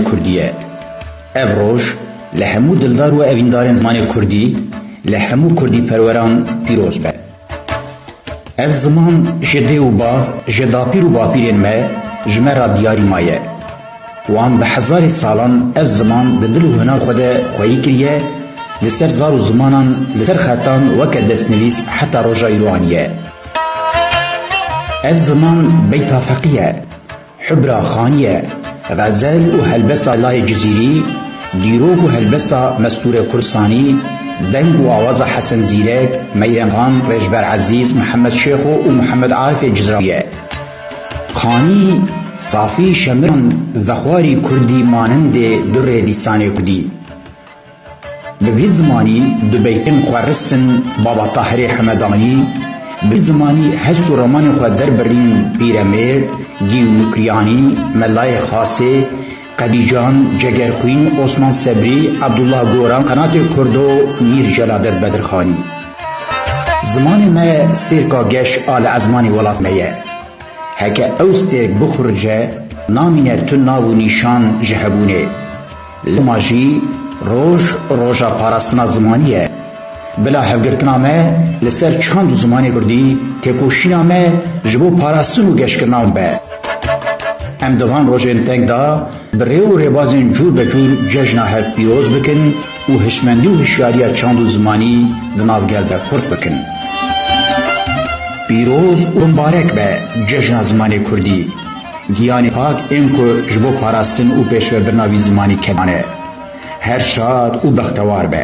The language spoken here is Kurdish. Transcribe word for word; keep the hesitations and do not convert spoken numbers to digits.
Kurdî ye. Ev roj li hemû dildar û evîndarên zimanê kurdî, li hemû kurdîperweran pîroz be. Ev ziman ji dê û bav, ji dapîr û bapîrên me, ji me re diyarî maye. Wan bi hezarê salan ev ziman di dil û hinan xwe de xweyî kiriye, li ser zar û zimanan, li ser xetan weke destnivîs heta roja îro aniye. Ev ziman beyta feqî ye, hubra xanî ye, xezel û helbesta Layê Cizîrî, dîrok û helbesta Mestûre Kurdistanî, deng û awaza Hesen Zîrek, Meyrem Xan, Rêjber Ezîz, Mihemed Şêxo û Mihemed Arifê Cizranî ye. Xanî, safî şemiran vexwarî kurdî manindê durê lîsanê kurdî. Bi vî zimanî du beytên xwe ristin Baba Tahirê Hemedanî, bi vî zimanî hest û ramanên xwe derbirîn Pîremêrd, Gî û Mukriyanî, Melayê Xasê, Qedîcan, Cegerxwîn, Osman Sebrî, Abdullah Goran, Qenatê Kurdo, Mîr Celadet Bedirxanî. Zimanê me stêrka geş a li ezmanê welat me ye. Heke ew stêrk bixurce, namîne tu nav û nîşan ji hebûnê. Loma jî roj, roja parastina zimanî ye. Bila hevgirtina me li ser çand û zimanê kurdî, têkoşîna me ji bo parastin û geşkirina wan be. Em di van rojên teng de bi rê û rêbazên cûr be cûr cejna hev pîroz bikin û hişmendî û hişyariya çand û zimanî di nav gel de xurt bikin. Pîroz û mbarek be cejna zimanê kurdî. Giyanê pak ên ku ji bo parastin û pêşvebirina vî zimanî kedane. Her şad û bextewar be.